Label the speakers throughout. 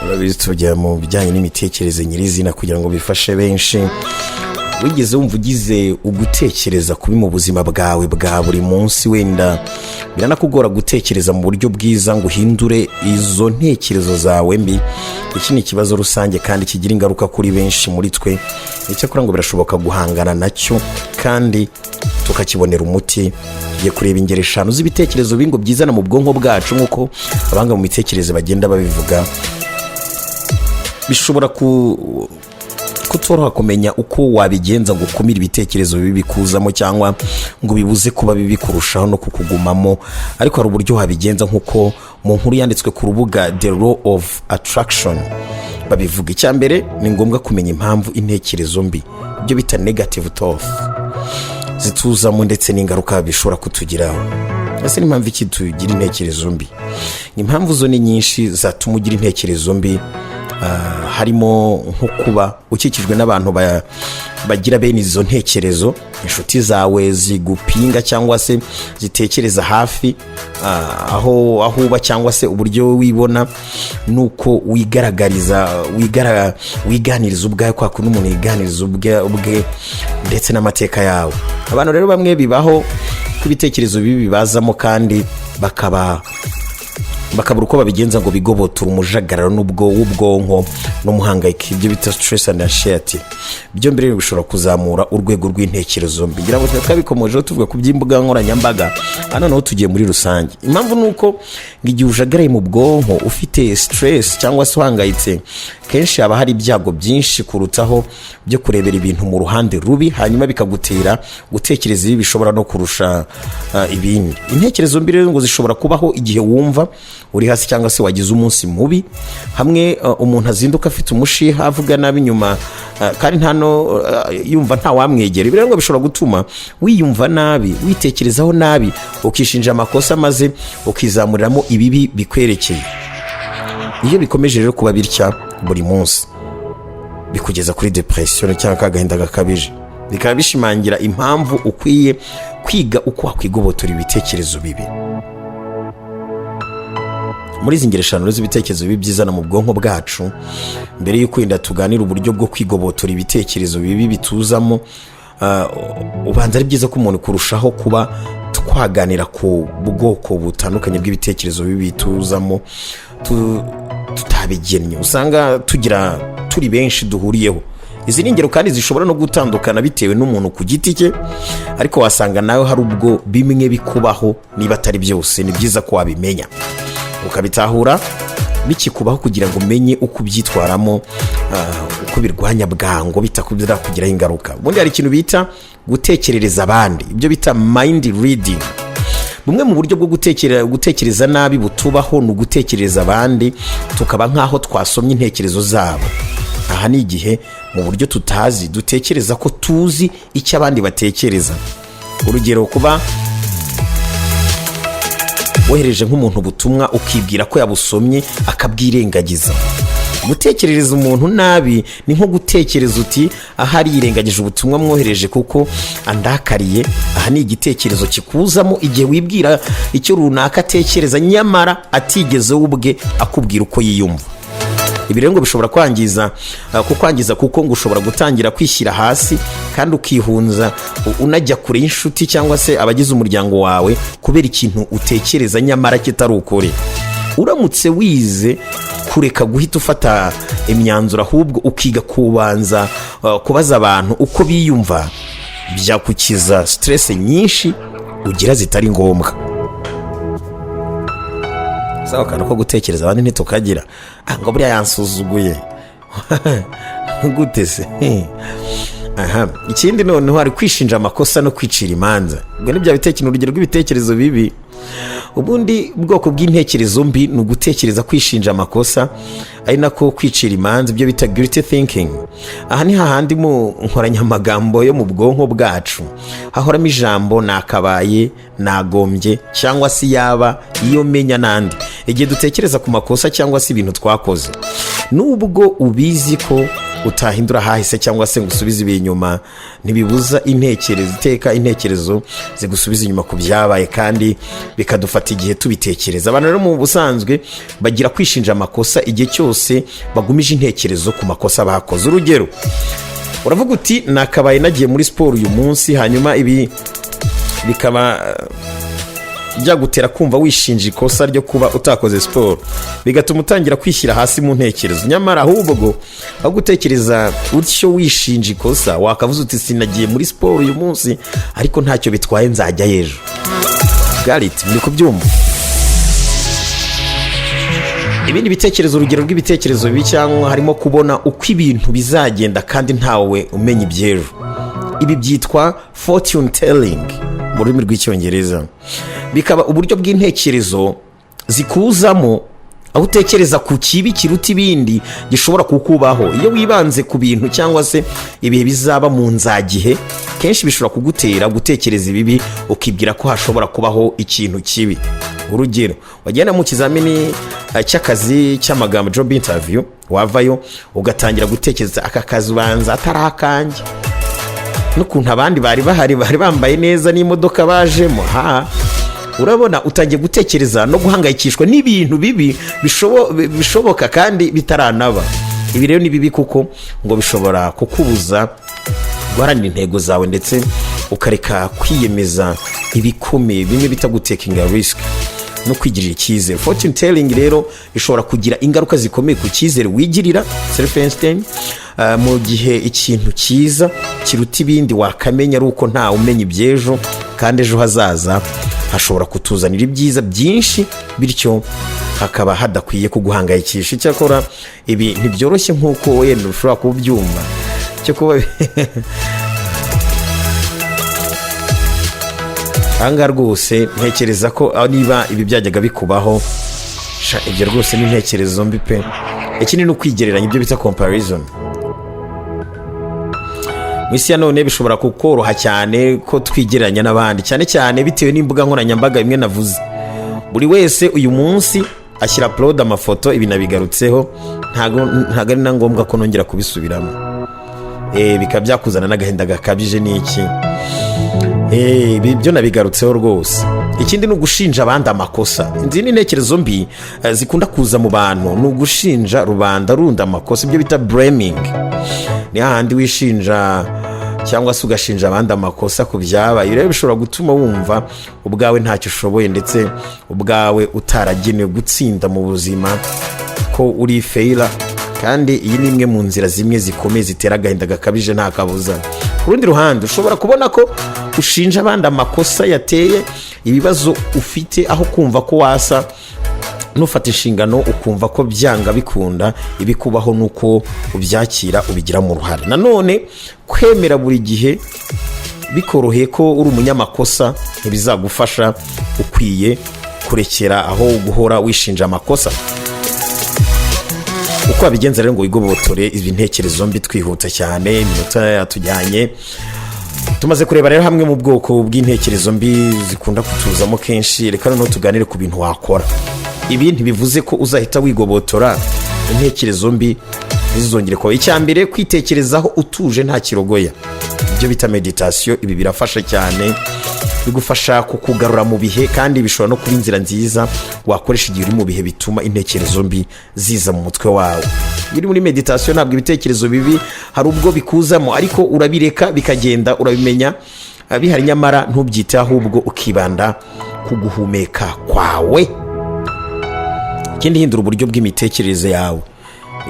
Speaker 1: Urabizi, tujya mu bijyanye n'imitekerereze nyirizina kugira ngo bifashe benshi. Wigeze wumva ugize ugutekereza kubi mu buzima bwawe bwa buri munsi? Wenda biranakugora gutekereza mu buryo bwiza ngo uhindure izo ntekerezo zawe mbi. Iki ni ikibazo rusange kandi kigira ingaruka kuri benshi muri twe. Icyakora ngo birashoboka guhangana nacyo kandi tukakibonera umuti. Tugiye kureba ingero eshanu z'ibitekerezo bibi ngo byizana mu bwonko bwacu, nk'uko abahanga mu mitekerereze bagenda babivuga. Bishobora kutoroha kumenya uko wabigenza ngo ukumire ibitekerezo bibi bikuzamo cyangwa ngo bibuze kuba bibi kurushaho no kukugumamo, ariko hari uburyo wabigenza, nk'uko mu nkuru yanditswe ku rubuga The Law of Attraction babivuga. Icya mbere, ni ngombwa kumenya impamvu intekerezo mbi, ibyo bita negative thought, zituzamo ndetse n'ingaruka bishobora kutugiraho. Ese ni impamvu iki tugira intekerezo mbi? Impamvu zo ni nyinshi zatuma ugira intekerezo mbi. Harimo nko kuba ukikijwe n'abantu bagira bene izo ntekerezo, inshuti zawe zigupinga cyangwa se zitekereza hafi aho uba, cyangwa se uburyo wibona nuko wigaragariza, wiganiriza ubwawe, kwa kundi umuntu yiganiriza ubwe, ndetse n'amateka yawe. Abantu rero bamwe bibaho ko ibitekerezo bibi bibazamo kandi bakabura uko babigenza ngo bigobotore umujagararo n'ubwo w'ubwonko n'umuhangayiko, ibyo bita stress and anxiety. Byo mbere bishobora kuzamura urwego rw'intekerezo mbi. Ngira ngo twari twabikomojeho tuvuga ku by'imbuga nkoranyambaga, hano naho tugiye muri rusange. Impamvu ni uko ngo igihe ujagaraye mu bwonko, ufite stress cyangwa se uhangayitse, kenshi haba hari ibyago byinshi kurutaho byo kurebera ibintu mu ruhande rubi, hanyuma bikagutera gutekereza ibi bishobora no kurusha ibindi. Intekerezo mbi rero ngo zishobora kubaho igihe wumva uri hasi cyangwa se wagize umunsi mubi, hamwe umuntu azinduka afite umushiha, avuga nabi inyuma, kandi nta no yumva nta wamwegera. Ibi rero ngo bishobora gutuma wiyumva nabi, witekerezaho nabi, ukishinja amakosa, maze ukizamuriramo ibibi bikwerekeye. Iyo bikomeje rero kuba bitya buri munsi, bikugeza kuri depression cyangwa agahinda gakabije, bikaba bishimangira impamvu ukwiye kwiga uko wakwigobotora ibitekerezo bibi. Muri izi ngero eshanu z'ibitekerezo bibi byizana mu bwonko bwacu, mbere y'uko wenda tuganira uburyo bwo kwigobotora ibitekerezo bibi bituzamo, ubanza ari byiza ko umuntu kurushaho kuba twaganira ku bwoko butandukanye bw'ibitekerezo bibi bituzamo tutabigennye, usanga tugira turi benshi duhuriyeho. Izi ni ingero kandi zishobora no gutandukana bitewe n'umuntu ku giti cye, ariko wasanga nawe hari ubwo bimwe bikubaho, niba atari byose. Ni byiza ko wabimenya, ukabitahura bikikubaho, kugira ngo umenye uko ubyitwaramo, uko birwanya bwangu bitakugiraho ingaruka. Ubundi hari ikintu bita gutekerereza abandi, ibyo bita mind reading. Bumwe mu buryo bwo gutekereza nabi butubaho ni ugutekereza abandi, tukaba nk'aho twasomye intekerezo zabo. Aha ni igihe mu buryo tutazi dutekereza ko tuzi icyo abandi batekereza. Urugero, kuba wohereje nk'umuntu ubutumwa, ukibwira ko yabusomye, akabwirengagiza. Gutekerereza umuntu nabi ni nko gutekereza uti: "Ahari yirengagije ubutumwa mwohereje kuko andakariye." Aha ni igitekerezo kikuzamo igihe wibwira icyo runaka atekereza, nyamara atigeze we ubwe akubwira uko yiyumva. Ibi rero ngo bishobora kwangiza, kukwangiza, kuko ngo ushobora gutangira kwishyira hasi kandi ukihunza, unajya kure y'inshuti cyangwa se abagize umuryango wawe kubera ikintu utekereza nyamara kitari ukuri. Uramutse wize kureka guhita ufata imyanzuro, ahubwo ukiga kubanza kubaza abantu uko biyumva, byakukiza stress nyinshi ugira zitari ngombwa. Sawa, akantu ko gutekereza abandi ntitukagira. Ngo buriya yansuzuguye gute se? Aha, ikindi noneho hari kwishinja amakosa no kwicira imanza. Ubwo ni bya bitekerezo, urugero rw'ibitekerezo bibi. Ubundi bwoko bw'intekerezo mbi ni ugutekereza kwishinja amakosa, ari nako kwicira imanza, ibyo bita guilty thinking. Aha ni hahandi mu nkoranyamagambo yo mu bwonko bwacu hahoramo ijambo "nakabaye", "nagombye" cyangwa se "yaba", "iyo menya" n'andi, igihe dutekereza ku makosa cyangwa se ibintu twakoze, nubwo ubizi ko Utahindura ahahise cyangwa se ngo usubize ibi inyuma, ntibibuza intekerezo iteka intekerezo zigusubiza inyuma ku byabaye, kandi bikadufata igihe tubitekereza. Abantu rero mu busanzwe bagira kwishinja amakosa igihe cyose bagumije intekerezo ku makosa bakoze. Urugero, uravuga uti: "Nakabaye nagiye muri siporo uyu munsi." Hanyuma ibi bikaba byagutera kumva wishinja ikosa ryo kuba utakoze siporo, bigatuma utangira kwishyira hasi mu ntekerezo. Nyamara ahubwo aho gutekereza utyo wishinja ikosa, wakavuze uti: "Sinagiye muri siporo uyu munsi, ariko ntacyo bitwaye, nzajya ejo." Gariti muri kubyumva. Ibindi bitekerezo, urugero rw'ibitekerezo bibi cyangwa harimo kubona uko ibintu bizagenda kandi ntawe umenya iby'ejo. Ibi byitwa fortune telling mu rurimi rw'Icyongereza, bikaba uburyo bw'intekerezo zikuzamo aho utekereza ku kibi kiruta ibindi gishobora kukubaho. Iyo wibanze ku bintu cyangwa se ibihe bizaba mu nzagihe, kenshi bishobora kugutera gutekereza ibibi, ukibwira ko hashobora kubaho ikintu kibi. Urugero, wagenda mu kizamini cy'akazi cy'amagambo, job interview, wavayo ugatangira gutekereza: "Aka kazi ubanza atari akanjye, n'ukuntu abandi bari bahari bari bambaye neza n'imodoka bajemo." Ha, urabona utangiye gutekereza no guhangayikishwa n'ibintu bibi bishoboka kandi bitaranaba. Ibi rero ni bibi kuko ngo bishobora kukubuza guharanira intego zawe, ndetse ukareka kwiyemeza ibikomeye, bimwe bita gutakinga risk no kwigirira icyizere. Fortune telling rero ishobora kugira ingaruka zikomeye ku cyizere wigirira, self esteem, mu gihe ikintu cyiza kiruta ibindi wakamenya ari uko ntawe umenya iby'ejo, kandi ejo hazaza hashobora kutuzanira ibyiza byinshi, bityo hakaba hadakwiye kuguhangayikisha. Icyakora ibi ntibyoroshye nk'uko wenda ushobora kubyumva cyo kuba ahangaha. Rwose ntekereza ko niba ibi byajyaga bikubaho, sha, ibyo rwose ni intekerezo mbi pe. Ikindi ni ukwigereranya, ibyo bita comparison. Mu isi ya none bishobora kukoroha cyane ko twigereranya n'abandi, cyane cyane bitewe n'imbuga nkoranyambaga bimwe navuze. Buri wese uyu munsi ashyira upload amafoto. Ibi nabigarutseho, ntabwo ari na ngombwa ko nongera kubisubiramo. Bikaba byakuzana n'agahinda gakabije n'iki. Ibi byo nabigarutseho rwose. Ikindi ni ugushinja abandi amakosa. Izindi ntekerezo mbi zikunda kuza mu bantu ni ugushinja rubanda rundi amakosa, ibyo bita blaming. Ni hahandi wishinja cyangwa se ugashinja abandi amakosa ku byabaye. Rero bishobora gutuma wumva ubwawe ntacyo ushoboye, ndetse ubwawe utaragenewe gutsinda mu buzima, ko uri failure. Kandi iyi ni imwe mu nzira zimwe zikomeye zitera agahinda gakabije, nta kabuza. Ku rundi ruhande, ushobora kubona ko ushinja abandi amakosa yateye ibibazo ufite, aho kumva ko wasa nufata inshingano, ukumva ko byanga bikunda ibikubaho nuko ubyakira ubigiramo uruhare. Nanone kwemera buri gihe bikoroheye ko uri umunyamakosa ntibizagufasha. Ukwiye kurekera aho guhora wishinja amakosa. Uko wabigenza rero ngo wigobotore izi ntekerezo mbi, twihuta cyane, iminota yatujyanye. Tumaze kureba rero hamwe mu bwoko bw'intekerezo mbi zikunda kutuzamo kenshi. Reka noneho tuganire ku bintu wakora. Ibi ntibivuze ko uzahita wigobotora intekerezo mbi ntizizongere kuba. Icya mbere, kwitekerezaho utuje nta kirogoya, ibyo bita méditation. Ibi birafasha cyane, bigufasha kukugarura mu bihe, kandi bishobora no kuba inzira nziza wakoresha igihe uri mu bihe bituma intekerezo mbi ziza mu mutwe wawe. Iyo uri muri méditation, ntabwo ibitekerezo bibi hari ubwo bikuzamo, ariko urabireka bikagenda. Urabimenya bihari, nyamara ntubyite, ahubwo ukibanda ku guhumeka kwawe. Ikindi, hindura uburyo bw'imitekerereze yawe.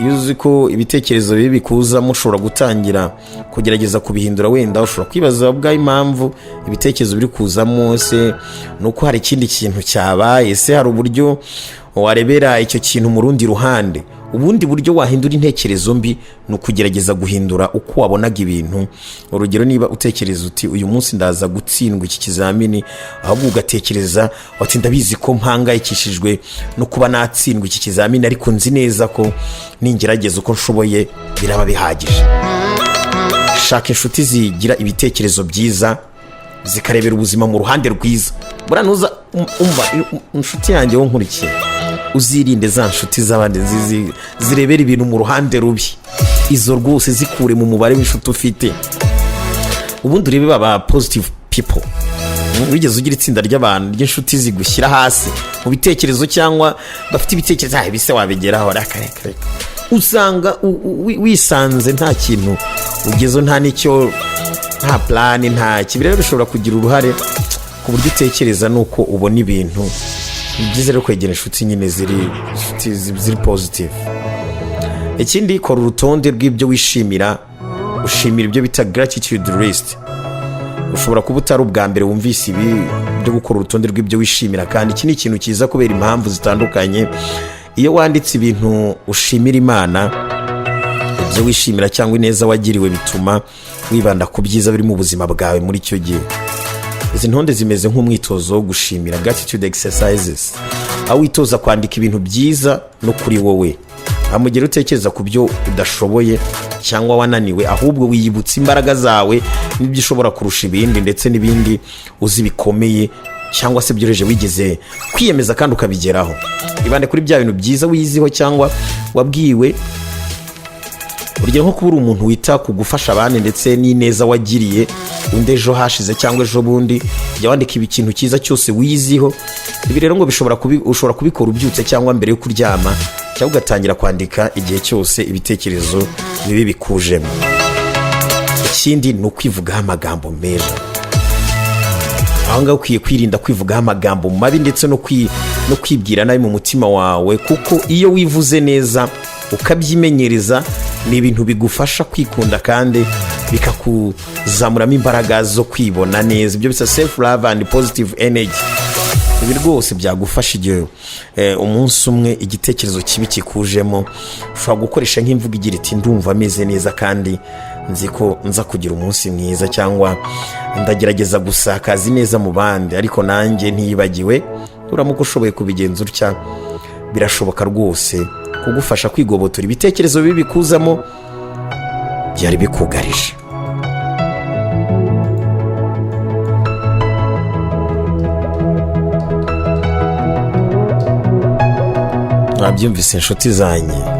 Speaker 1: Iyo uzi ko ibitekerezo bibi bikuzamo, ushobora gutangira kugerageza kubihindura. Wenda ushobora kwibaza ubwawe impamvu ibitekerezo biri kuzamo. Se ni uko hari ikindi kintu cyabaye? Se hari uburyo warebera icyo kintu mu rundi ruhande? Ubundi buryo wahindura intekerezo mbi ni ukugerageza guhindura uko wabonaga ibintu. Urugero, niba utekereza uti: "Uyu munsi ndaza gutsindwa iki kizamini," ahubwo ugatekereza uti: "Ndabizi ko mpangayikishijwe no kuba natsindwa iki kizamini, ariko nzi neza ko ningerageza uko nshoboye biraba bihagije." Shaka inshuti zigira ibitekerezo byiza, zikarebera ubuzima mu ruhande rwiza. Buriya nuza umva inshuti yanjye wo nkurikiye, uzirinde za nshuti z'abandi zirebera ibintu mu ruhande rubi. Izo rwose zikure mu mubare w'inshuti ufite, ubundi urebe baba positive people. Wigeze ugira itsinda ry'abantu, ry'inshuti zigushyira hasi mu bitekerezo cyangwa bafite ibitekerezo, "Ah, ibise wabigeraho, reka reka reka"? Usanga wisanze nta kintu ugezeho, nta n'icyo, nta plan, nta kibi. Rero bishobora kugira uruhare ku buryo utekereza n'uko ubona ibintu. Ni byiza rero kwegera inshuti nyine ziri inshuti ziri positive. Ikindi, kora urutonde rw'ibyo wishimira, ushimira, ibyo bita gratitude list. Ushobora kuba utari ubwa mbere wumvise ibi byo gukora urutonde rw'ibyo wishimira, kandi iki ni ikintu cyiza kubera impamvu zitandukanye. Iyo wanditse ibintu ushimira Imana, ibyo wishimira cyangwa ineza wagiriwe, bituma wibanda ku byiza biri mu buzima bwawe muri icyo gihe. Izi ntonde zimeze nk'umwitozo wo gushimira, gratitude exercises, aho witoza kwandika ibintu byiza no kuri wowe. Amugera utekereza ku byo udashoboye cyangwa wananiwe, ahubwo wiyibutsa imbaraga zawe n'ibyo ushobora kurusha ibindi, ndetse n'ibindi uzi bikomeye cyangwa se byoroheje wigeze kwiyemeza kandi ukabigeraho. Ibande kuri bya bintu byiza wiyiziho cyangwa wabwiwe. Urugero nko kuba uri umuntu wita ku gufasha abandi, ndetse n'ineza wagiriye undi ejo hashize cyangwa ejo bundi. Jya wandika ikintu cyiza cyose wiyiziho. Ibi rero ngo ushobora kubikora ubyutse cyangwa mbere yo kuryama, cyangwa ugatangira kwandika igihe cyose ibitekerezo bibi bikujemo. Ikindi ni ukwivugaho amagambo meza. Aho ngaho ukwiye kwirinda kwivugaho amagambo mabi ndetse no kwibwira nabi mu mutima wawe, kuko iyo wivuze neza ukabyimenyereza, ni ibintu bigufasha kwikunda kandi bikakuzamuramo imbaraga zo kwibona neza, ibyo bisa self love and positive energy. Ibi rwose byagufasha igihe umunsi umwe igitekerezo kibi kikujemo. Ushobora gukoresha nk'imvugo igira iti: "Ndumva ameze neza kandi nzi ko nza kugira umunsi mwiza," cyangwa "Ndagerageza gusakaza ineza mu bandi, ariko nanjye ntiyibagiwe." Uramuka ushoboye kubigenza utya, birashoboka rwose kugufasha kwigobotora ibitekerezo bibi bikuzamo byari bikugarije. Mwabyumvise, inshuti zanjye.